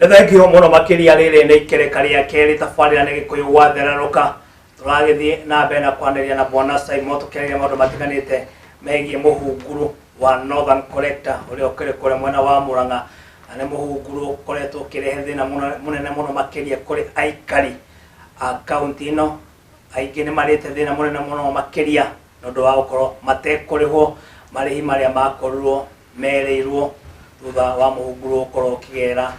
Nĩ thengiũ mũno makĩria. Rĩrĩ nĩ ikereka rĩa kerĩ tabarĩra nĩ Gĩkũyũ gwathererũka. Tũragĩthiĩ na mbere na kwanĩria na Bwana Simon, tũkĩarĩria maũndũ matiganĩte megiĩ mũhunguru wa Northern Collector ũrĩa ũkĩrĩ kũrĩa mwena wa Murang'a, na nĩ mũhunguru ũkoretwo ũkĩrehe thĩna mũnene mũno makĩria kũrĩ aikari a kaunti ĩno. Aingĩ nĩ marĩte thĩna mũnene mũno makĩria nĩ ũndũ wa gũkorwo matekũrĩhwo marĩhi marĩa makorirwo merĩirwo thutha wa mũhunguru gũkorwo ũkĩgera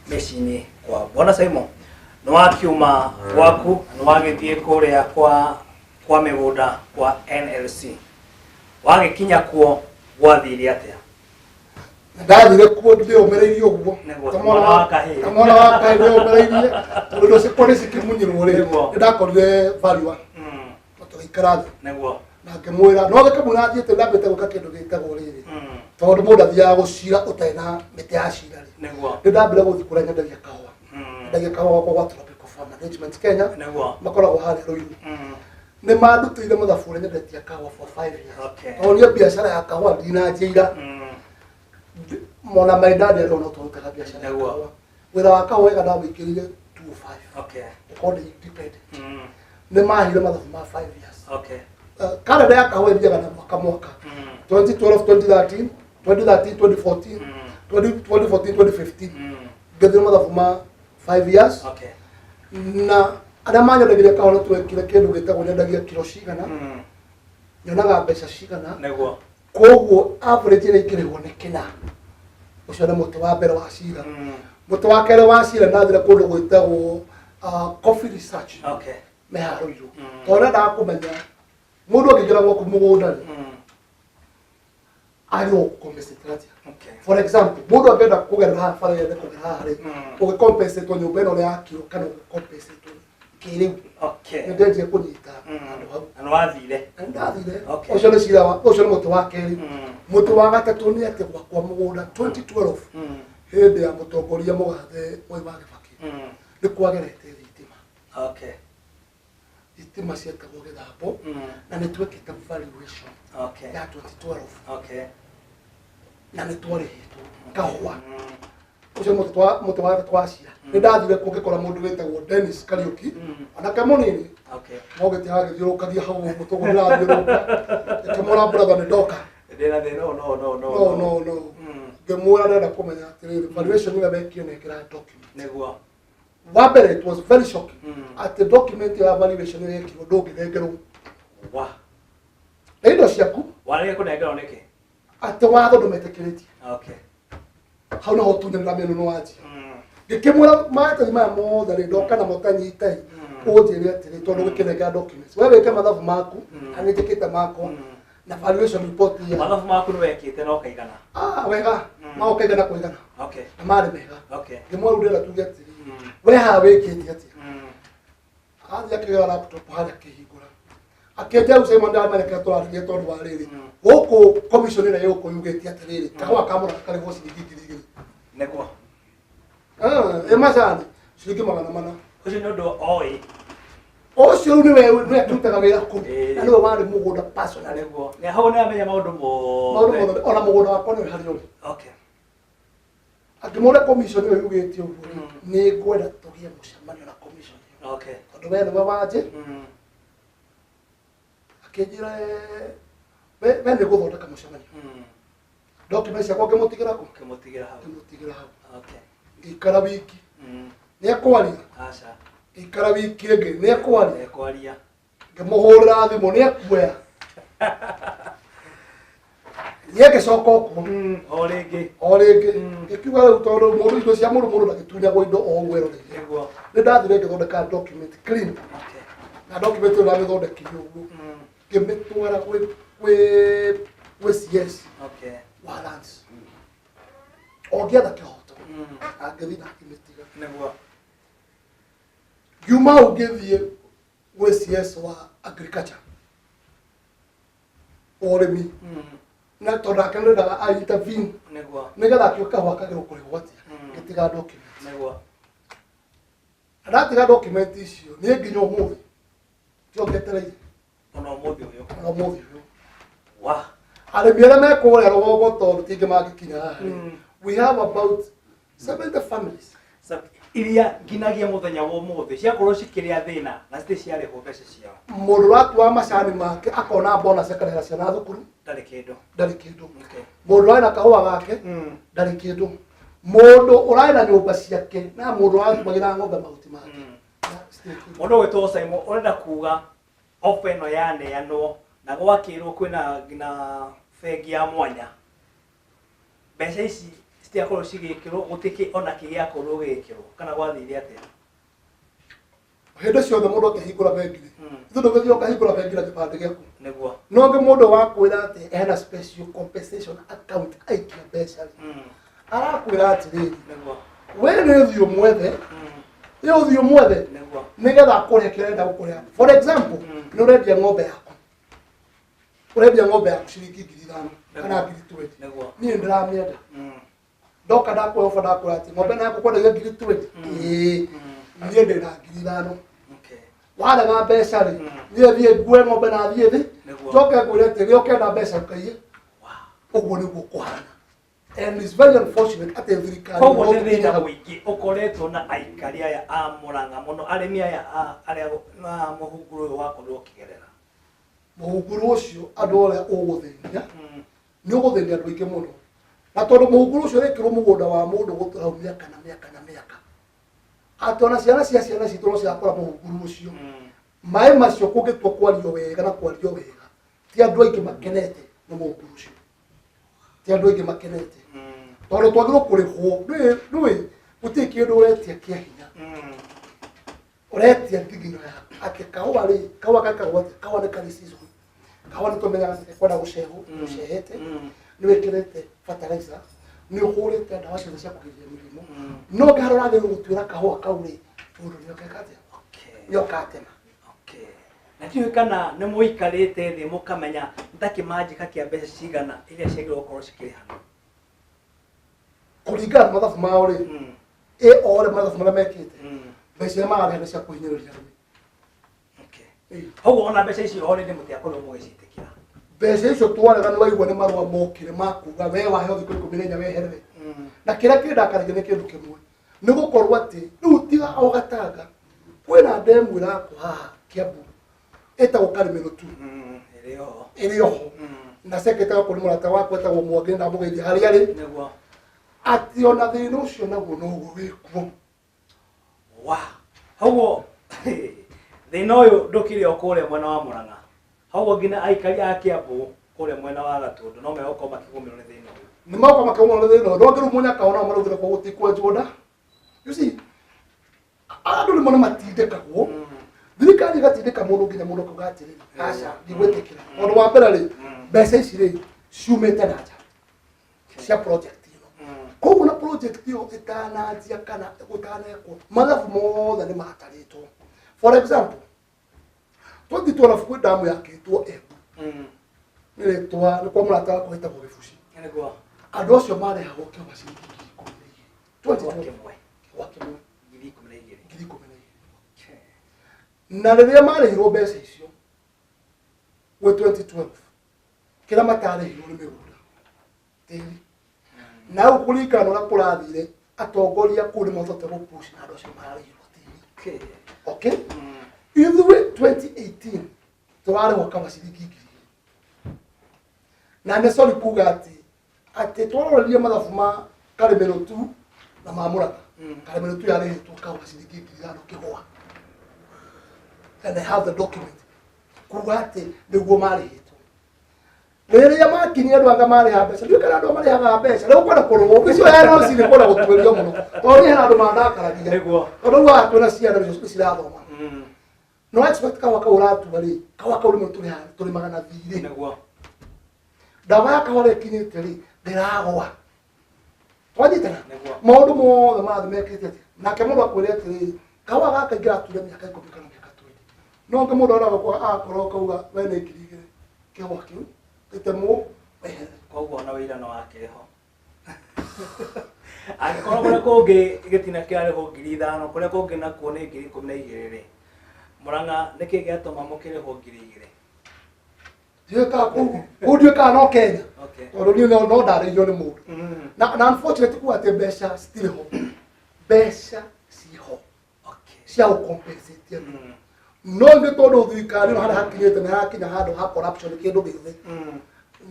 mĩciĩ-inĩ kwao. Bwana Simon, nĩ wakiuma gwaku, nĩ wagĩthiĩ kũrĩa kwa mĩgũnda kwa NLC. Wagĩkinya kuo gwathire atĩa? Ndathire kuo ndĩũmĩrĩirie ũguo. Nĩguo, ta mwana mwana wa kahĩĩ. Ta mwana wa kahĩĩ ndĩũmĩrĩirie, tondũ indo ciakwa nĩ cikĩmunyirwo rĩ. Nĩ ndakorire valuer na tũgĩikara thĩ na ngĩmwĩra no gĩkĩmwĩra thiĩte ndambĩte gwĩka kĩndũ gĩtagwo rĩrĩ, tondũ mũndũ athiaga gũcira ũtarĩ na mĩtĩ ya cira rĩ. Nĩ ndambire gũthiĩ kũrĩa nyendagia kahũa. Nyendagia kahũa gwakwa gwa Tropical Farm Management Kenya. Makoragwo harĩa Ruiru. Nĩ mandutĩire mathabu ũrĩa nyendetie kahũa for 5 years, tondũ niĩ biacara ya kahũa ndinanjĩira. Mona my dad arĩ ona twarutaga biacara ya kahũa. Wĩra wa kahũa wega ndawĩingĩrire 25 gũkorwo ndĩ independent. Nĩ mahire mathabu ma 5 years. Kalenda ya kahũa ĩthiaga na mwaka mwaka, 2012, 2013, 2013, 2014, 2014, 2015. Ngĩthira mathabu ma 5 years na arĩa manyendagĩria kahũa nĩ twekire kĩndũ gĩtagwo nyendagia kiro cigana, nyonaga mbeca cigana. Koguo average ĩrĩa ingĩrĩhwo nĩ kĩna. Ũcio nĩ mũtĩ wa mbere wa cira. Mũtĩ wa kerĩ wa cira, ndathire kũndũ gwĩtagwo Coffee Research me haha Ruiru, tondũ ndendaga kũmenya mũndũ angĩingĩra gwaku mũgũnda rĩ, agĩrĩirwo gũcompensate atĩa. For example, mũndũ angĩenda kũgerera haha bara, ende kũgera haha rĩ, ũgĩcompensate nyũmba ĩno yakirwo kana ũgĩcompensate kĩrĩu. Nĩ ndenjire kũnyita handũ hau. Na nĩ wathire? Na nĩ ndathire. Ũcio nĩ cira wa ũcio nĩ mũtĩ wa kerĩ. Mũtĩ wa gatatũ nĩ atĩ gwakwa mũgũnda 2012, hĩndĩ ya mũtongoria mũgathe Mwai wa Kĩbakĩ, nĩ kwagerete thitima. Thitima cietagwo gĩthambo, na nĩ twekĩte valuation ya 2012 na nĩ twarĩhĩtwo kahũa. Ũcio mũtĩ wa gatatũ wa cira. Nĩ ndathire kuo ngĩkora mũndũ wĩtagwo Dennis Kariũki, onake mũnini, no gĩtĩ agagĩthiũrũkagia hau ũguo tũguo ndĩrathiũrũka. Ngĩkĩmwĩra, "Brother, nĩ ndoka." Ndĩna thĩna ũyũ, no no no. No no no. Ngĩmwĩra ndĩrenda kũmenya atĩrĩrĩ, valuation ĩrĩa wekire, nĩkĩra document. Wa mbere, it was very shocking atĩ document ya valuation ĩrĩa ĩkirwo ndũngĩnengerwo na indo ciaku. Warĩge kũnengerwo nĩkĩ? Atĩ watho ndũmetĩkĩrĩtie. Hau naho tunyanĩra mĩeno nĩ wanjia. Ngĩkĩmwĩra maratathi maya mothe rĩ, ndoka namo tanyitei, ũnjĩre atĩrĩ, tondũ gĩkĩnengera documents, we wĩke mathabu maku na nĩ njĩkĩte makwa na valuation report ya Mathabu maku nĩ wekĩte na ũkaigana? Ah, wega. Ma ũkaigana kũigana. Na marĩ mega. Ngĩmwĩra rĩu ndĩrenda tuge atĩrĩ, we haha wĩkĩte atĩa? Athiĩ akĩgĩra laptop harĩa, akĩhingũra, akĩnjia rĩu Simon ndamenya kĩrĩa tũrarĩria, tondũ wa rĩrĩ, gũkũ commission ĩrĩa yũkũ yugĩte atĩrĩrĩ, kahũa ka Mũrang'a karĩhwo ciringi 2000. Ah, ĩ macani ciringi 400. Ũcio nĩ ũndũ oĩ. Ũcio rĩu nĩwe nĩwe akĩrutaga wĩra kũu. Na nĩwe warĩ mũgũnda personally. Nĩ hau nĩ amenya maũndũ maũndũ mothe. Mothe, ona mũgũnda wakwa nĩwe harĩa ũrĩ. Akĩmũria commission ĩyo yugĩte ũguo rĩ, nĩ ngwenda tũgĩe mũcemanio na commission ĩyo, tondũ we nĩwe wanjĩ. Akĩnjĩra, "Eh, we nĩ gũthondeka mũcemanio." Document ciakwa ngĩmũtigĩra kũ? Ũkĩmũtigĩra hau. Ngĩmũtigĩra hau. Ngĩikara wiki, nĩ ekwaria. Aca. Ngĩikara wiki ĩngĩ, nĩ ekwaria. Ekwaria. Ngĩmũhũrĩra thimũ, nĩ ekuoya. Niĩ ngĩcoka okuo. O rĩngĩ. O rĩngĩ. Ngĩkiuga rĩu tondũ mũndũ indo cia mũndũ mũndũ ndagĩtunyagwo indo o ũguo eroreire. Nĩ ndathire ngĩthondeka document clean. Na document ĩyo ndamĩthondekire ũguo, ngĩmĩtwara gwĩ CS wa lands o ngĩetha kĩhoto, na ngĩthiĩ na ngĩmĩtiga. Ngiuma hau ngĩthiĩ gwĩ CS wa agriculture, wa ũrĩmi, na tondũ nake nĩendaga a intervene nĩgetha akĩo kahũa kagĩrwo kũrĩhwo atĩa. Ngĩtiga document. Na ndatiga document icio, niĩ nginya ũmũthĩ tio ngetereire. Ona ũmũthĩ ũyũ? Ona ũmũthĩ ũyũ. Wa Arĩmi arĩa me kũrĩa rũgongo, tondũ ti aingĩ mangĩkinya haha rĩ, we have about 70 families. Iria nginagia muthenya wa umuthi ciakorwo cikĩrĩa thĩna na citirĩ ciarĩhwo mbeca ciao. Mũndũ ũratua macani make akona bonus akarĩhĩra ciana thukuru. Ndarĩ kĩndũ. Ndarĩ kĩndũ. Mũndũ ũrarĩ na kahũa gake ndarĩ kĩndũ. Mũndũ ũrarĩ na nyũmba ciake na mũndũ ũratuagĩra ng'ombe mahuti make na citirĩ kĩndũ. Mũndũ ũgwĩtwo Simon ũrenda kuga ofa ĩno yaneanwo na gwakĩrwo kwĩna nginya bengi ya mwanya, mbeca ici citiakorwo cigĩkĩrwo, gũtikĩ ona kĩ gĩakorwo gĩgĩkĩrwo, kana gwathire atĩa? Hĩndĩ ciothe mũndũ akĩhingũra bengi rĩ, ithuĩ ndũgĩthiĩ ũkahingũra bengi na kĩbandĩ gĩaku. Nĩguo. No ngĩ mũndũ wakwĩra atĩ hena special compensation account aikia mbeca rĩ, arakwĩra atĩrĩrĩ, we nĩ ũthiĩ ũmwethe, nĩ ũthiĩ ũmwethe nĩgetha akũrĩhe kĩrĩa arenda gũkũrĩha. For example, nĩ ũrendia ng'ombe yaku, ũrendia ng'ombe yaku ciringi 5,000 kana 20,000. Niĩ ndĩramĩenda. Ndoka ndakũhe ofa, ndakwĩra atĩ ng'ombe ĩno yaku kwendagia 20,000, ĩĩ, niĩ ndĩna 5,000. Warega mbeca rĩ, niĩ thiĩ ngue ng'ombe na thiĩ thĩ, njoke ngwĩre atĩ rĩrĩa ũkenda mbeca ũkaiye. Ũguo nĩguo kũhana, and it's very unfortunate atĩ thirikari Koguo nĩ no thĩna tũkinyaga. Mũingĩ ũkoretwo na aikari aya a Mũrang'a mũno, arĩmi aya arĩa na mũhunguru ũyũ wakorirwo ũkĩgerera. Mũhunguru ũcio, andũ ũrĩa ũgũthĩnia, nĩ ũgũthĩnia andũ aingĩ mũno, na tondũ mũhunguru ũcio wekĩrwo mũgũnda wa mũndũ gũtũra hau mĩaka na mĩaka na mĩaka, atĩ ona ciana cia ciana citũ no cigakora mũhunguru ũcio. Maĩ macio kũngĩtua kwario wega na kwario wega, ti andũ aingĩ makenete nĩ mũhunguru ũcio, ti andũ aingĩ makenete, tondũ twagĩrĩirwo kũrĩhwo. Ndũĩ gũtirĩ kĩndũ ũretia kĩa hinya, ũretia ndigino yaku atĩ kahũa rĩ, kahũa gekagwo atĩa? Kahũa nĩ karĩ season. Kahũa nĩ tũmenyaga atĩ kwenda gũcehwo, ũcehete, nĩ wĩkĩrĩte fertilizer, nĩ ũhũrĩte ndawa ciothe cia kũgirĩrĩria mĩrimũ, no ngĩhara ũragĩrĩirwo gũtuĩra kahũa kau rĩ, mũndũ nĩ okeka atĩa? Nĩ okatema. Okay. Na ndiũĩ kana nĩ mũikarĩte thĩ mũkamenya nĩ ta kĩmanjĩka kĩa mbeca cigana iria ciagĩrĩirwo gũkorwo cikĩrĩhanwo. Kũringana na mathabu mao rĩ, ĩ o ũrĩa mathabu marĩa mekĩte, mbeca iria mararĩha nĩ cia kũhinyĩrĩria arĩmi. Koguo ona mbeca icio already mũtiakorirwo mũgĩciĩtĩkĩra. Mbeca icio twarega, nĩ waigua nĩ marũa mokire makuga we waheo thikũ 14 weherere. Na kĩrĩa kĩndakaragia nĩ kĩndũ kĩmwe, nĩ gũkorwo atĩ rĩu tiga o Gatanga, kwĩna ndemu ĩrakwo haha Kiambu ĩtagwo Karĩmĩrũ tu. Ĩrĩ oho. Ĩrĩ oho. Na secretary wakwa nĩ mũrata wakwa etagwo Mwangi, ndamũgeithia harĩa arĩ. Atĩ ona thĩna ũcio naguo noguo wĩkuo. Wa koguo thĩna ũyũ ndũkĩrĩ o kũrĩa mwena wa Mũrang'a, koguo nginya aikari a Kiambu kũrĩa mwena wa Gatũndũ no megũkorwo makĩgũmĩrwo nĩ thĩna ũyũ. Nĩ magoka makĩgũmĩrwo nĩ thĩna ũyũ. Ndongĩrwo mũnyaka ona maraugire kwa gũtikwenjwo nda. You see, andũ rĩmwe nĩ matindĩkagwo, thirikari ĩgatindĩka mũndũ nginya mũndũ akauga atĩrĩrĩ, aca, ndigwĩtĩkĩra, tondũ wa mbere rĩ, mbeca ici rĩ ciumĩte na nja cia project ĩno. Koguo na project ĩyo ĩtananjia kana gũtanekwo, mathabu mothe nĩ matarĩtwo. For example, 2012 kwĩ ndamu yakĩtwo Embu, nĩ rĩtwa nĩ kwa mũrata wakwa wĩtagwo Gĩbuci. Andũ acio marĩhagwo kĩoma ciringi 12,000. Gwa kĩmwe? Gwa kĩmwe. 12,000. 12,000. Na rĩrĩa marĩhirwo mbeca icio gwĩ 2012, kĩrĩa matarĩhirwo nĩ mĩgũnda, tĩri. Na rĩu kũringana na ũrĩa kũrathire, atongoria kũu nĩ mahotete gũpush na andũ acio mararĩhirwo tĩri. Okay, ithuĩ 2018 tũrarĩhwo kama ciringi 2,000, na nĩ sorry kuga atĩ twaroririe mathabu ma Karĩmĩrũ tu na ma Mũrang'a. Karĩmĩrũ tu yarĩhĩtwo kama ciringi 5,000 kĩgwa, and I have the document kuga atĩ nĩguo marĩhĩtwo. Rĩrĩa makinyire, andũ anga marĩha mbeca, ndiũĩ kana andũ marĩhaga mbeca rĩu kwenda kũrũo icio ya rũcinĩ, kwenda gũtuĩrio mũno, tondũ niĩ hena andũ mandakaragia. Tondũ rĩu haha kwĩna ciana nĩcio cirathoma. No expect kahũa kau ũratua rĩ, kahũa kau rĩmwe tũrĩmaga na thirĩ. Ndawa ya kahũa rĩ ĩkinyĩte rĩ, ndĩragwa twanyitana. Maũndũ mothe marathiĩ mekĩte atĩa, nake mũndũ akwĩre atĩrĩrĩ, kahũa gaka ingĩrature mĩaka 10 kana mĩaka 20, no ngĩ mũndũ aragũkwa akorwo akauga we nĩ 2,000 kĩhũa kĩu gĩtemwo wehere. Koguo ona wĩira no wakĩrĩ ho, angĩkorwo kũrĩa kũngĩ gĩtina kĩarĩhwo 5,000, kũrĩa kũngĩ nakuo nĩ 12,000 rĩ, Mũrang'a nĩkĩ gĩatũma mũkĩrĩhwo 2,000? Ndiũĩ kana kũu ndiũĩ kana no Kenya, tondũ niĩ no ndarĩirio nĩ mũndũ. Na unfortunately kuga atĩ mbeca citirĩ ho. Mbeca ciho cia gũcompensate andũ. No nĩ tondũ thirikari ĩno harĩa hakinyĩte nĩ hakinya handũ ha corruption kĩndũ gĩothe.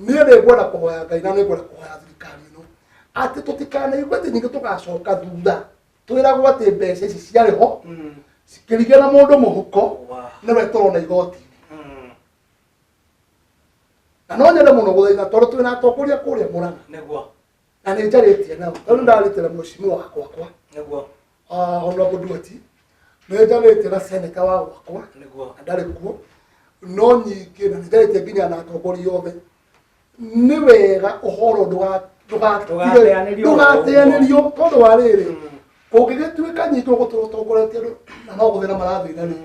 Niĩ nĩ ngwenda kũhoya Ngai na nĩ ngwenda kũhoya thirikari ĩno atĩ tũtikanaigue atĩ ningĩ tũgacoka thutha twĩragwo atĩ mbeca ici ciarĩ ho cikĩrigia na mũndũ mũhuko. Nĩwe tũrona igoti-inĩ. Na no nyende mũno gũthaitha tondũ twĩna atongoria kũrĩa Mũrang'a. Na nĩ njarĩtie nao tondũ ndarĩtie na mheshimiwa wa gwakwa, Honorable Duati, nĩ njarĩtie na senator wa gwakwa na ndarĩ kuo no nyingĩ, na nĩ njarĩtie nginya na atongoria othe. Nĩ wega ũhoro Ndũgateanĩrio oro ndũgateanĩrio tondũ wa rĩrĩ, kũngĩgĩtuĩka nyingĩ ũgũtũra ũtongoretie andũ na no gũthĩna marathĩna rĩ,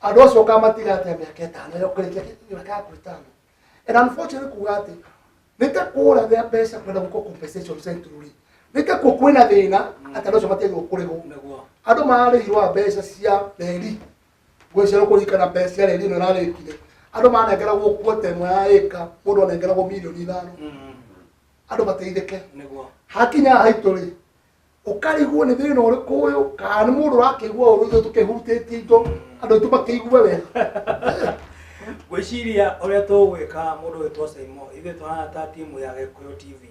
andũ acio ũkamatiga atĩa mĩaka 5 ya kũrĩkia mĩaka yaku 5? And unfortunately kuga atĩ nĩ ta kũrĩa rĩa mbeca kwenda gwĩkwo compensation central rĩ, nĩ ta kuo kwĩna thĩna atĩ andũ acio matiagĩrĩirwo kũrĩhwo. Andũ mararĩhirwo mbeca cia reri, ngwĩciria kũririkana mbeca cia reri ĩno ĩrarĩkire, andũ manengeragwo kuota ĩmwe ya ĩka, mũndũ anengeragwo mirioni 5 andũ mateithĩke. Hakinya haitũ rĩ, ũkarigwo nĩ thĩna ũrĩkũ ũyũ, kana nĩ mũndũ ũrakĩigua ũru ithuĩ tũkĩhutĩtie indo andũ aitũ makĩigue wega. Ngwĩciria ũrĩa tũgwĩka, mũndũ wĩtwo Saimo, ithuĩ tũhana ta timu ya Gĩkũyũ TV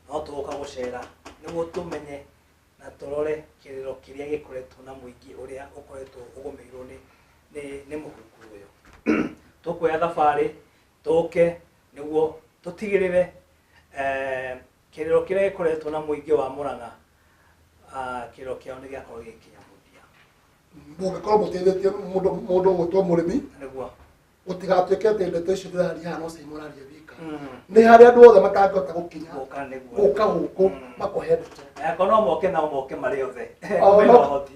no tũgũka gũcera nĩguo tũmenye na tũrore kĩrĩro kĩrĩa gĩkoretwo na mũingĩ ũrĩa ũkoretwo ũgũmĩirwo nĩ mũhunguru ũyũ. Tũkuoya thabarĩ tũke nĩguo tũtigĩrĩre kĩrĩro kĩrĩa gĩkoretwo na mũingĩ wa Mũrang'a, kĩrĩro kĩao nĩ gĩakorwo gĩgĩkinya mũthia. Mũngĩkorwo mũteithĩtie mũndũ ũgwĩtwo mũrĩmi, gũtigatuĩke atĩ ndeto icio ndĩraria haha no Saimo ũraria wika. Nĩ harĩ andũ othe matangĩhota gũkinya Gũka nĩguo. Gũka gũkũ makũhe ndeto. Angĩkorwo no moke, no moke marĩ othe. Ona Mena ũhoti.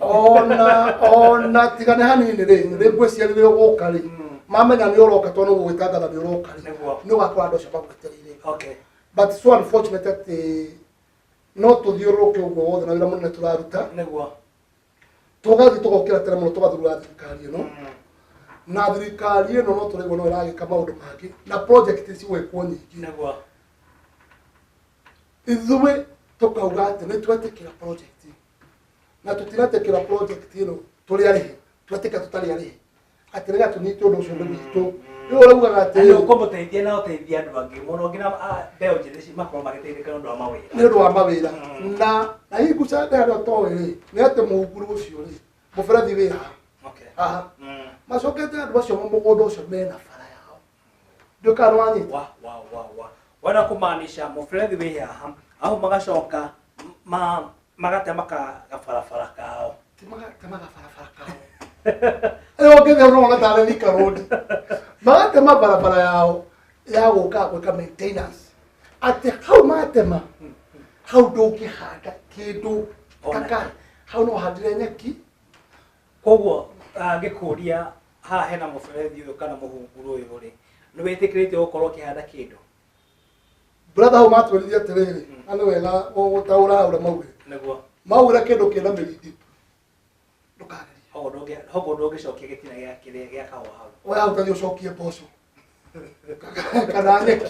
Ona tiga nĩ hanini rĩ, rĩ ngwĩciria rĩrĩa ũgũka rĩ, mamenya nĩ ũroka tondũ nĩ gũgĩtangatha nĩ ũroka rĩ, nĩ ũgakora andũ acio magwetereire. But so unfortunate atĩ no tũthiũrũrũke ũguo wothe na wĩra mũnene tũraruta, tũgathiĩ tũgokĩra tene mũno tũgathurura thirikari ĩno, na thirikari ĩno no tũraigua no ĩragĩka maũndũ mangĩ na project cigwĩkwo nyingĩ. Ithuĩ tũkauga atĩ nĩ twetĩkĩra project na tũtiretĩkĩra project ĩno tũrĩ arĩhi, twetĩkĩra tũtarĩ arĩhi atĩ nĩgetha tũnyite ũndũ ũcio nĩ witũ. Rĩu ũraugaga Na nĩ atĩ ũkũmũteithia na ũteithie andũ angĩ mũno nginya mbeũ njĩthĩ makorwo magĩteithĩka nĩ ũndũ wa mawĩra. Nĩ ũndũ wa mawĩra. Na hihi nguca ndĩ harĩa ũtoĩ rĩ, nĩ atĩ mũhunguru ũcio rĩ, mũberethi wĩ haha haha, macokete andũ acio mũgũnda ũcio mena bara yao, ndiũ kana nĩ wanyita. Wa wa wa wa wenda kũmaanisha mũberethi wĩ haha aho magacoka magatema gabarabara kao? Ti magatema barabara kao ĩyo ũngĩthiĩ ũrona tarĩ Thika Road, magatema barabara yao ya gũka gwĩka maintenance, atĩ hau matema hau ndũngĩhanda kĩndũ. Ona kaka hau no handire nyeki. Koguo ngĩkũria haha hena mũberethi ũyũ kana mũhunguru ũyũ rĩ, nĩ wĩtĩkĩrĩtio gũkorwo ũkĩhanda kĩndũ? Brother, hau matwĩrire atĩrĩrĩ, na nĩ wega gũtaũra ũrĩa maugire. Maugire kĩndũ kĩna mĩri nditũ ndũkagerie. Hoguo ndũngĩcokia gĩtina gĩa kĩrĩa gĩa kahũa hau? We hau tathi ũcokie mboco kana nyeki.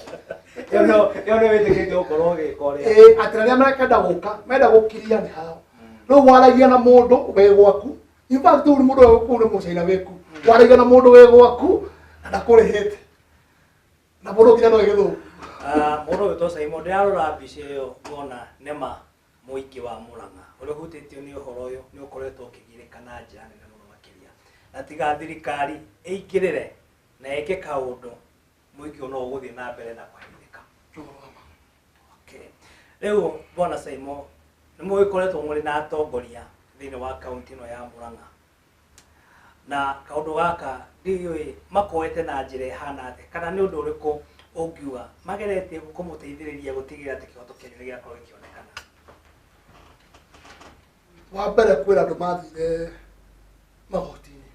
Ĩyo nĩ wĩtĩkĩrĩtio gũkorwo ũgĩka ũrĩa Ĩĩ, atĩ arĩa marekenda gũka menda gũkiria nĩ hao rĩu waragia na mũndũ wĩ gwaku. In fact rĩu mũndũ wĩ kũu nĩ mũcaina wĩku, waragia na mũndũ wĩ gwaku na ndakũrĩhĩte na mũndũ nginya no gĩthũngũ. Mũndũ ũgwĩtwo Simon, ndĩrarora mbica ĩyo ngona nĩma mũingĩ wa Mũrang'a ũrĩa ũhutĩtio nĩ ũhoro ũyũ nĩ ũkoretwo ũkĩgirĩka na njĩra nene mũno makĩria, na tiga thirikari ĩingĩrĩre na ĩke kaũndũ, mũingĩ ũyũ no ũgũthiĩ na mbere na kũherithĩka. Okay. Rĩu bwana Simon, nĩ mũgĩkoretwo mũrĩ na atongoria thĩinĩ wa kaunti ĩno ya Mũrang'a, na kaũndũ gaka ndiũĩ makoete na njĩra ĩhana atĩa, kana nĩ ũndũ ũrĩkũ ũngiuga mageretie kũmũteithĩrĩria gũtigĩrĩra atĩ kĩhoto kĩanyu nĩ gĩakorwo gĩkĩonekana? Wa mbere kwĩra andũ mathire magoti-inĩ,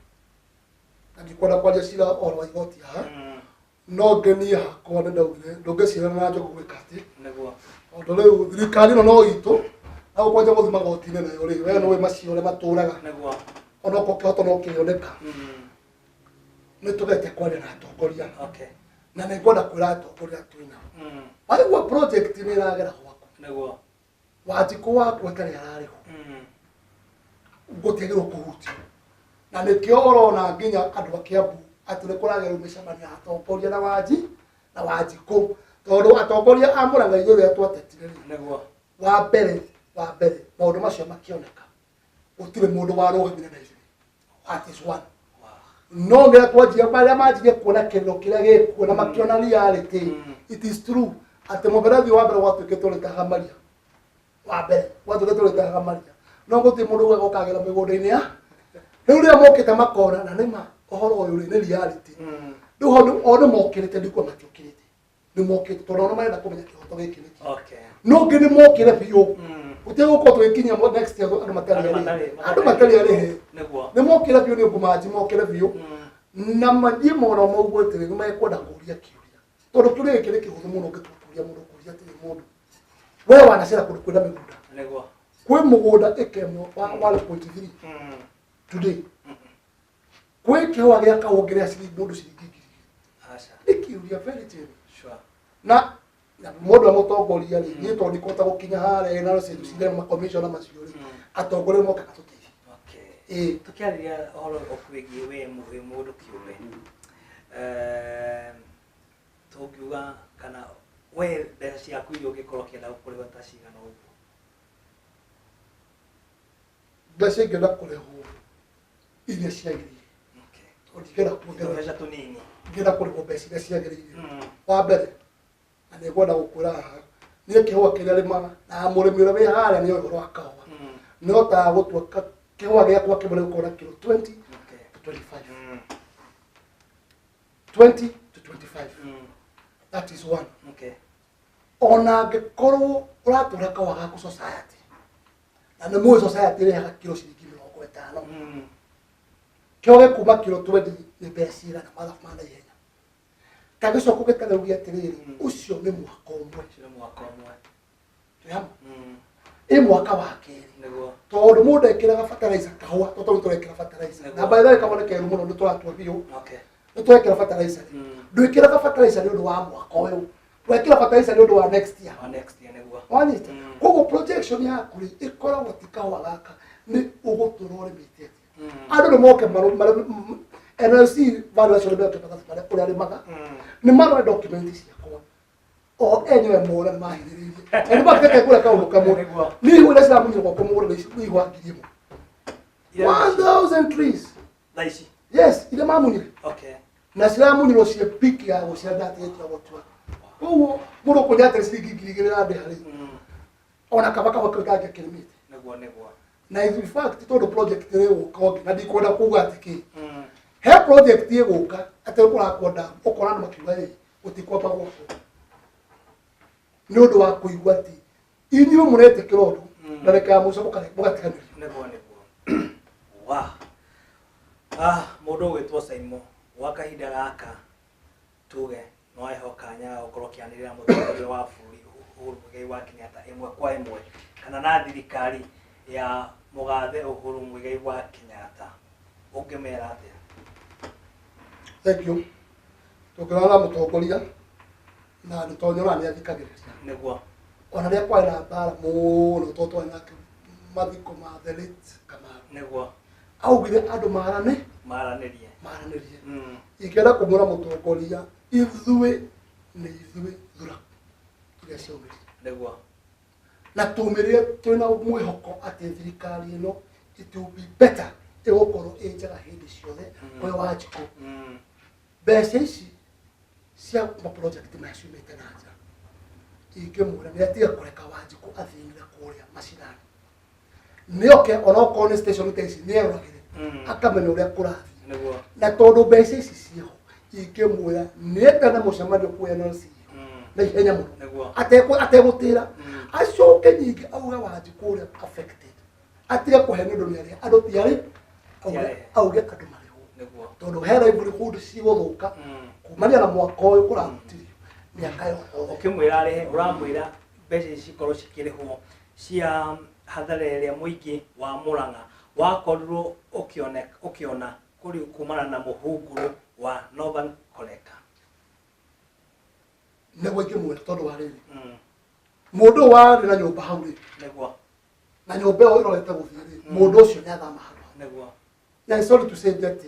na ndikwenda kwaria cira ũhoro wa igoti haha, no ngenie hakwa nĩ ndaugire ndũngĩcirana na njogu gwĩka atĩ tondũ rĩu thirikari ĩno no itũ na gũkwanja gũthiĩ magoti-inĩ nayo rĩ, we nĩũĩ macio ũrĩa matũraga, onokorwo kĩhoto no kĩoneka. Nĩ tũgetie kwaria na atongoria na nĩ ngwenda kwĩra atongoria twĩnao, waigua project nĩ ĩragera gwaku, Wanjikũ waku atarĩ ararĩhwo. Gũtiagĩrĩirwo kũhutio, na nĩkĩo ũrona nginya andũ a Kiambu atĩ nĩ kũragĩrwo mĩcemanio ya atongoria na wanji na Wanjikũ, tondũ atongoria a Mũrang'a ithuĩ rĩrĩa twatetire rĩ, wa mbere maũndũ macio makĩoneka, gũtirĩ mũndũ warũgamire na ithuĩ. That is one. No nĩ twanjia marĩa manjirie kuona kĩrĩro kĩrĩa gĩkuo na makĩona reality. It is true atĩ mũberethi wa mbere gwatuĩkĩte ũrĩtaga maria wa mbere gwatuĩkĩte ũrĩtaga maria, no gũtirĩ mũndũ ugaga ũkagĩra mĩgũnda-inĩ ya rĩu rĩrĩa mokĩte makona na nĩma ũhoro ũyũ rĩ nĩ reality. Rĩu o nĩ mokĩrĩte, ndikuo matiũkĩrĩte, nĩ mokĩte tondũ ona marenda kũmenya kĩhoto gĩkĩ nĩkĩ. No ngĩ nĩ mokĩre biũ. Gũtirĩ gũkorwo tũgĩkinyia next year andũ matarĩ Andũ arĩhe. Andũ matarĩ matarĩ arĩhe. Nĩ mokĩre biũ, nĩ ngumanji mokĩre biũ na mathiĩ mona mauguo atĩrĩ nĩ mekwenda kũria kĩũria, tondũ kĩũria gĩkĩ nĩ kĩhũthũ mũno ũngĩtua kũria mũndũ, kũria atĩrĩ, mũndũ we wanacera kũndũ kwĩna mĩgũnda, kwĩ mũgũnda ĩka ĩmwe wa 1.3 today, kwĩ kĩhũa gĩa kahũa ũngĩrĩha ciringi mũndũ ciringi 2,000? Aca. Nĩ kĩũria very genuine. Na mũndũ wa mũtongoria rĩ, niĩ tondũ ndikũhota gũkinya harĩa na cire makomishona macio rĩ, atongoria moka gatũteithie. Ĩĩ. Tũkĩarĩria ũhoro ũkwĩgiĩ we wĩ mũndũ kĩũmbe, tũngiuga kana we mbeca ciaku iria ũngĩkorwo ũkĩenda gũkũrĩhwo ta cigana ũguo? Mbeca ingĩenda kũrĩhwo iria ciagĩrĩire, tondũ ndingĩenda kuongerera. Tũbeca tũnini. Ingĩenda kũrĩhwo mbeca iria ciagĩrĩire. Wa mbere, na nĩ ngwenda gũkwĩra haha, niĩ kĩhũa kĩrĩa rĩmaga na mũrĩmi ũrĩa wĩ harĩa nĩ ũhoro wa kahũa, nĩ hotaga gũtua kĩhũa gĩakwa kĩmwe nĩ gũkorwo na kiro 20 to 25. 20 to 25. That is one. Ona angĩkorwo ũratwara kahũa gaku society, na nĩ mũĩ society ĩrĩhaga kiro ciringi 50, kĩo gĩkuma kiro 20 nĩ mbeca cigana? Mathabu ma naihenya kagĩcoka ũgĩtare uge atĩrĩrĩ, ũcio nĩ mwaka ũmwe. Ũcio nĩ mwaka ũmwe. Twĩ hamwe? Ĩ mwaka wa kerĩ, tondũ mũndũ ekĩraga fertilizer kahũa, tondũ tũrekĩra fertilizer na by the way kahũa nĩ keru mũno, nĩ tũratua biũ. Nĩ twekĩra fertilizer rĩ, ndwĩkĩraga fertilizer nĩ ũndũ wa mwaka ũyũ, wekĩra fertilizer nĩ ũndũ wa next year. Wa next year, nĩguo. Wanyita? Koguo projection yaku rĩ, ĩkoragwo ti kahũa gaka nĩ ũgũtũra ũrĩmĩte atĩa. Andũ nĩ moke NLC valuation, nĩ moke mathabu marĩa ũrĩa arĩmaga, nĩ marore document ciakwa o enyewe mona nĩ mahithĩrĩirie na nĩ makĩte kũrĩa kaũndũ kamwe. Nĩ ihũ iria ciramunyire gwakwa mũgũnda nĩ ihũa 1,000. 1000 trees. Thaa ici? Yes, iria mamunyire. Na ciramunyirwo ciĩ piki ya gũcia ndatigĩtia gũtua. Koguo mũndũ kũnya atĩ ciringi 2,000 randĩha rĩ, ona kaba kaba kau ndangĩakĩrĩmĩte. Nĩguo nĩguo. Na in fact tondũ project ĩgũka ũngĩ na ndikwenda kuga atĩ kĩ he project ĩgũka atĩ kũrakwo ndamu, ũkora andũ makiuga ĩ gũtikwamba gwakwo nĩ ũndũ wa kũigua atĩ inyuĩ mũretĩkĩra ũndũ na reka ya mũico mũgatiganĩrio. Nĩguo. Wa ah mũndũ ũgwĩtwo Saimo, gwa kahinda gaka tuge no aheho kanya ga gũkorwo ũkĩanĩrĩra mũtongoria wa bũrũri Uhuru Muigai wa Kenyatta ĩmwe kwa ĩmwe kana na thirikari ya mũgathe Uhuru Muigai wa Kenyatta, ũngĩmera atĩa? Thank you. Tũngĩrora mũtongoria na nĩ tonyora nĩ athikagĩrĩria. Ona rĩrĩa kwarĩ na mbara mũno, tondũ twarĩ nake mathiko ma the late Kamaru, augire andũ marane. Maranĩrie. Maranĩrie. Ingĩenda kũmwĩra mũtongoria, ithuĩ nĩ ithuĩ thura iria ciaumĩrire, na tumĩrire twĩna mwĩhoko atĩ thirikari ĩno it will be better, ĩgũkorwo ĩ njega hĩndĩ ciothe kwĩ Wanjikũ. Mbeca ici cia maproject maya ciumĩte na nja, ingĩmwĩra nĩ atige kũreka Wanjikũ athĩnĩre kũrĩa macinani, nĩoke onokorwo nĩ station ta ici nĩeroragĩre, akamenya ũrĩa kũrathiĩ. Na tondũ mbeca ici ciĩho, ingĩmwĩra nĩetane mũcemanio kũrĩa NLC na ihenya mũno, ategũtĩra, acoke nyingĩ auge Wanjikũ ũrĩa affected atige kũhe nĩ ũndũ nĩ arĩa andũ ti arĩ auge. Ti arĩhe. Auge andũ marĩhwo, tondũ he livelihood cigũthũka kumania na mwaka ũyũ kũrahutirio mĩaka yothe. Ũkĩmwĩra arĩhe, ũramwĩra mbeca ici cikorwo cikĩrĩhwo cia hathara ĩrĩa mũingĩ wa Mũrang'a wakorirwo ũkĩona kũrĩ kumana na mũhunguru wa Northern Collector. Nĩguo ingĩmwĩra, tondũ wa rĩrĩ, mũndũ ũyũ warĩ na nyũmba hau rĩ, Na nyũmba ĩyo ĩrorete gũthiĩ rĩ, mũndũ ũcio nĩ athama handũ hau. Na sorry to say that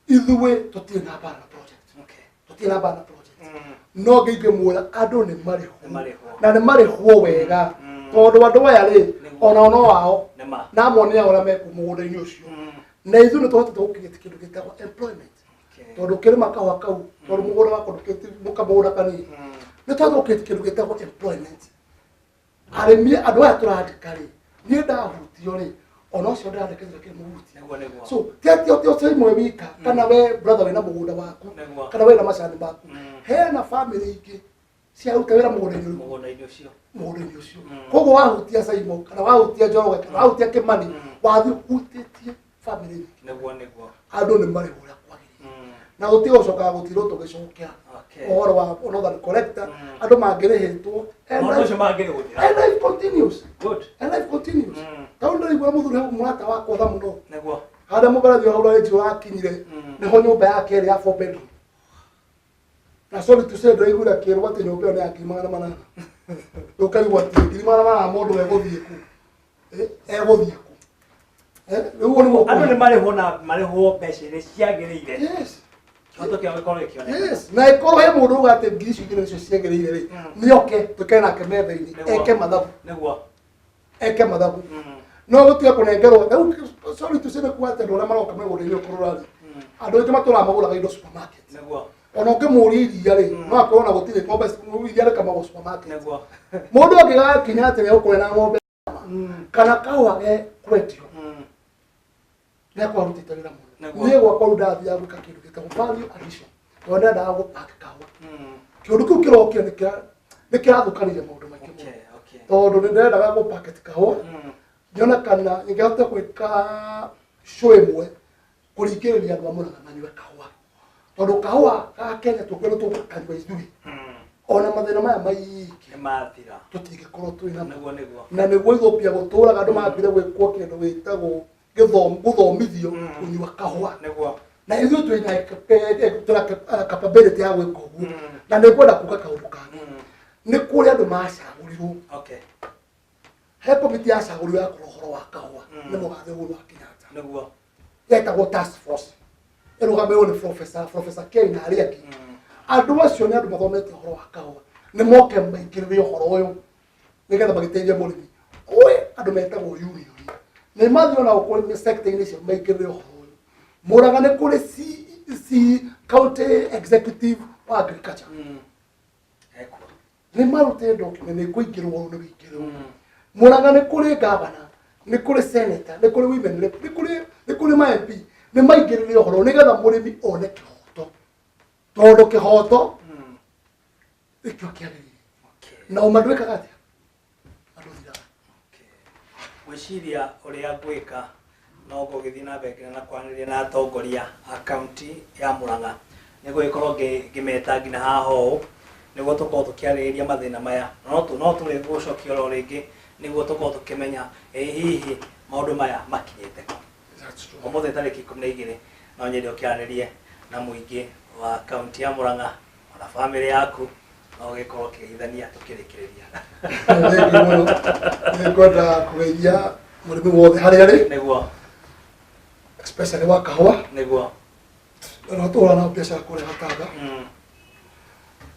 ithuĩ tũtirĩ na mbara na project. Tũtirĩ na mbara na project. No ngĩingĩmwĩra andũ nĩ marĩhwo. Nĩ marĩhwo. Na nĩ marĩhwo wega. Tondũ andũ aya rĩ, Nĩguo. ona no ao Nĩ ma. na amwe nĩ ao arĩa mekũ mũgũnda-inĩ ũcio. Na ithuĩ nĩ tũhotete gũkinyia kĩndũ gĩtagwo employment. Tondũ ũkĩrĩma kahũa kau, tondũ mũgũnda wakwa ndũkĩti mũgũnda kanini. Nĩ tũhotete gũkinyia kĩndũ gĩtagwo employment. Arĩmi andũ aya tũrandĩka rĩ, niĩ ndahutio rĩ, ona ũcio ndĩrandĩka kĩ mũhuti. Nĩguo nĩguo. So ti atĩ ti ũcio imwe wika, kana we brother wĩna mũgũnda waku, Nĩguo. kana wĩna macani maku. Hena family ingĩ ciaruta wĩra mũgũnda-inĩ ũrĩkũ? Mũgũnda-inĩ ũcio. Mũgũnda-inĩ ũcio. Koguo wahutia Saimo, kana wahutia Njoroge, kana wahutia Kĩmani, wathiĩ ũhutĩtie family nyingĩ. Nĩguo nĩguo. Andũ nĩ marĩhwo ũrĩa kwagĩrĩire. Na gũtigũcokaga gũtirwo tũgĩcokera ũhoro wa Northern Collector, andũ mangĩrĩhĩtwo. And Maũndũ life- macio mangĩrĩ gũthira. And life continues. Good. And life continues. Tondũ ndĩraigua mũthuri hau mũrata wakwa tha mũno. Nĩguo. Harĩa mũberethi wa hau wakinyire, nĩho nyũmba yake ĩrĩ ya 4 bedroom. Na sorry to say, ndĩraiguire akĩrwo atĩ nyũmba ĩyo nĩ ya 800,000. Ũkaigua atĩ 800,000 mũndũ egũthiĩ kũ? Egũthiĩ kũ? Rĩu ũguo nĩguo Andũ nĩ kũrĩ. marĩhwo na marĩhwo mbeca iria ciagĩrĩire. Yes. Kĩhoto kĩao gĩkorwo gĩkĩoneka. Yes. Na ĩkorwo he mũndũ uga atĩ ngiri icio igĩrĩ nĩcio ciagĩrĩire rĩ, nĩoke tũikare nake metha-inĩ, Nĩguo. eke mathabu. Nĩguo. Eke mathabu. No gũtiga kũnengerwo. Rĩu sorry to say, nĩ kuga atĩ andũ arĩa maroka mĩgũnda-inĩ kũrora rĩ, andũ aingĩ matũraga magũraga indo supermarket. Nĩguo. Ona ũngĩmũria iria rĩ, no akorwo na gũtirĩ ng'ombe, iria rĩkamagwo supermarket. Nĩguo. Mũndũ angĩgakinya atĩ nĩegũkorwo na ng'ombe kana kahũa ge kwendio, nĩakorwo arutĩte wĩra mũno. Nĩguo. Niĩ gwakwa rĩu ndathiaga gwĩka kĩndũ gĩtagwo value addition, tondũ ndendaga gũpack kahũa. Kĩũndũ kĩu kĩrokire nĩ kĩrathũkanirie maũndũ maingĩ mũno. Tondũ nĩ ndendaga gũpacket kahũa, nyone kana ingĩhota gwĩka show ĩmwe kũringĩrĩria andũ a Mũrang'a manyue kahũa, tondũ kahũa ga Kenya tũngĩona tũgũkanyua ithuĩ, ona mathĩna maya maingĩ Nĩ mathira. tũtingĩkorwo twĩ namo. Nĩguo nĩguo. Na nĩguo Ethiopia gũtũraga andũ mambire gwĩkwo kĩndũ gĩtagwo gũthomithio kũnyua kahũa. Nĩguo. Na ithuĩ twĩna capability ya gwĩka ũguo. Na nĩ ngwenda kuga kaũndũ kangĩ, nĩ kũrĩ andũ macagũrirwo. He komiti yacagũrirwo ya kũrora ũhoro wa kahũa nĩ mũgathe Uhuru wa Kenyatta. Nĩguo. Yetagwo task force, ĩrũgamĩrĩirwo nĩ professor Ken na arĩa angĩ. Andũ acio nĩ andũ mathomete ũhoro wa kahũa, nĩ moke maingĩrĩre ũhoro ũyũ nĩgetha magĩteithie mũrĩmi. Kwĩ andũ metagwo union, nĩ mathiĩ ona gũkũ sector-inĩ icio maingĩrĩre ũhoro ũyũ. Mũrang'a nĩ kũrĩ C county executive wa agriculture. Ekuo. Nĩ marute document, nĩ kũingĩrwo nĩ wĩingĩrwo. Mũrang'a nĩ kũrĩ governor, nĩ kũrĩ senator, nĩ kũrĩ women rep, nĩ kũrĩ ma MP, nĩ maingĩrĩre ũhoro nĩgetha mũrĩmi one kĩhoto, tondũ kĩhoto nĩkĩo kĩagĩrĩire. Na ũma ndwĩkaga atĩa, andũ thiraga. Gwĩciria ũrĩa ngwĩka no ngũgĩthiĩ na mbere nginya na kwaranĩria na atongoria a kaunti ya Murang'a, nĩ gũgĩkorwo ngĩmeta nginya haha ũũ nĩguo tũkorwo tũkĩarĩrĩria mathĩna maya. No tũrĩ gũcokia oro rĩngĩ nĩguo tũkorwo tũkĩmenya ĩ hihi maũndũ maya makinyĩte kũ. That's true. Ũmũthĩ tarĩki 12 no nyende ũkĩaranĩrie na mũingĩ wa kaunti ya Murang'a ona bamĩrĩ yaku, no ũgĩkorwo ũkĩgeithania tũkĩrĩkĩrĩria. Thank you mũno. Nĩ ngwenda kũgeithia mũrĩmi wothe harĩa arĩ, especially wa kahũa, na tũhũra nao biacara kũrĩa Gatanga.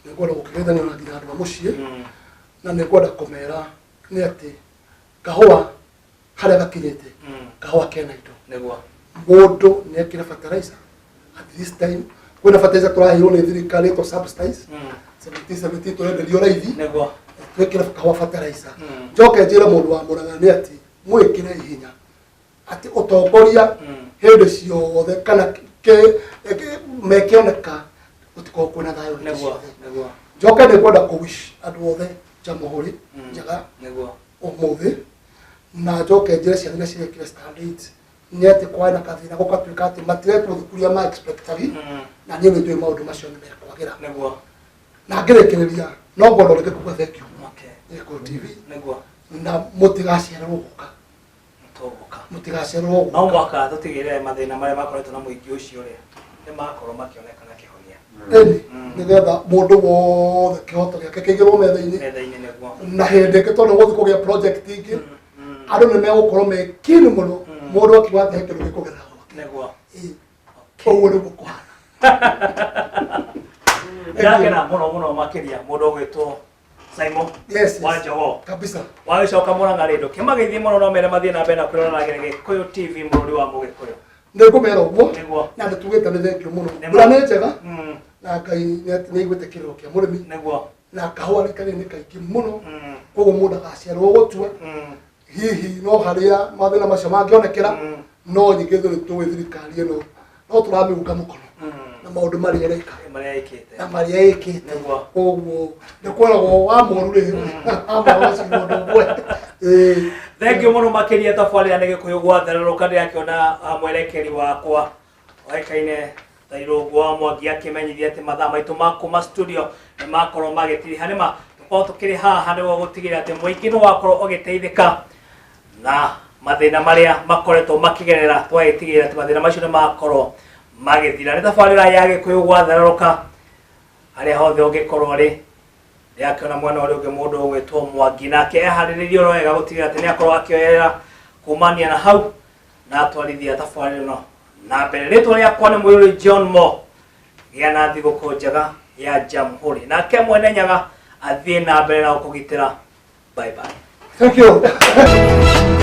Nĩ ngwenda gũkĩgeithania na nginya andũ a mũciĩ, na nĩ ngwenda kũmera nĩ atĩ kahũa harĩa gakinyĩte, kahũa kena indo. Mũndũ nĩ ekĩre fertilizer at this time. Kwĩna fertilizer tũraheirwo nĩ thirikari ĩtwo subsidize 70 70, tũrenderio raithi. Twĩkĩre kahũa fertilizer. Njoke njĩre mũndũ wa Mũrang'a nĩ atĩ mwĩkĩre hinya atĩ ũtongoria hĩndĩ ciothe kana mekĩoneka gũtikorwo kwĩna thayũ hĩndĩ ciothe. Njoke nĩ ngwenda kũ wish andũ othe Jamhuri njega ũmũthĩ, na njoke njĩre ciana iria cirekire standard 8 nĩ atĩ kwarĩ na kathĩna gũgatuĩka atĩ matiretwo thukuru ya ma expectagi, na niĩ nĩ njũĩ maũndũ macio nĩ mekwagĩra. Na ngĩrĩkĩrĩria no ngwenda rĩngĩ kuga thank you Gĩkũyũ TV, na mũtigacererwo gũka. Tũgũka. Mũtigacererwo No gũka. Mũhaka tũtigĩrĩre mathĩna marĩa makoretwo na mũingĩ ũcio rĩ, nĩ makorwo makĩonekana kĩhonia. Ĩni, nĩgetha mũndũ wothe kĩhoto gĩake kĩigĩrwo metha-inĩ. Metha-inĩ, nĩguo. Na hĩndĩ ĩngĩ tondũ gũthiĩ kũgĩa project ingĩ. Andũ nĩ megũkorwo me keen mũno mũndũ akiuga atĩ he kĩndũ gĩkũgerera gwake. Ĩĩ. Ũguo nĩguo kũhana. Ndakena mũno mũno makĩria mũndũ ũgwĩtwo Simon Yes. wa Jogoo. Kabisa. Wagĩcoka Mũrang'a rĩ, ndũkĩmageithie mũno, no mere mathiĩ na mbere na kwĩroragĩra Gĩkũyũ TV, mũrũri wa Mũgĩkũyũ. Nĩ ngũmera ũguo. Nĩguo. Na nĩ tugĩte nĩ thengiũ mũno. Nĩ ma. Mbura nĩ njega na Ngai nĩ aiguĩte kĩrĩro kĩa mũrĩmi na kahũa rika rĩrĩ nĩ kaingĩ mũno. Koguo mũndũ agaciarwo gũtua hihi no harĩa mathĩna macio mangĩonekera, no nyingĩ ithuĩ nĩ tũĩ thirikari ĩno no tũramĩunga mũkono na maũndũ marĩa ĩreka marĩa ĩkĩte na marĩa ĩkĩte. Koguo nĩ kweragwo wa moru rĩ amagacirwo ũndũ ũmwe. Ĩĩ. Thengiũ mũno makĩria. Tabarĩra nĩ Gĩkũyũ gwatherũrũka. Ndĩrakĩona mwerekeri wakwa oĩkaine ta Irũngũ wa Mwangi akĩmenyithia atĩ mathaa maitũ ma kuma studio nĩ makorwo magĩtiriha. Nĩma tũkorwo tũkĩrĩ haha nĩguo gũtigĩrĩra atĩ mũingĩ nĩ wakorwo ũgĩteithĩka na mathĩna marĩa makoretwo makĩgerera, twagĩtigĩrĩra atĩ mathĩna macio nĩ makorwo magĩthira. Nĩ tabarĩra ya Gĩkũyũ gwatherũrũka harĩa hothe ũngĩkorwo rĩ. Ndĩrakĩona mwena ũrĩa ũngĩ mũndũ ũgwĩtwo Mwangi nake eharĩrĩirie oro wega gũtigĩrĩra atĩ nĩ akorwo akĩoyerera kumania na hau na atwarithia tabarĩra ĩno na mbere. Rĩtwa rĩakwa nĩ Mũirũrĩ John Mo. Gĩa na thigũkũ njega ya Jamhuri, nake Mwene Nyaga athiĩ na mbere na gũkũgitĩra. Bye bye. Thank you.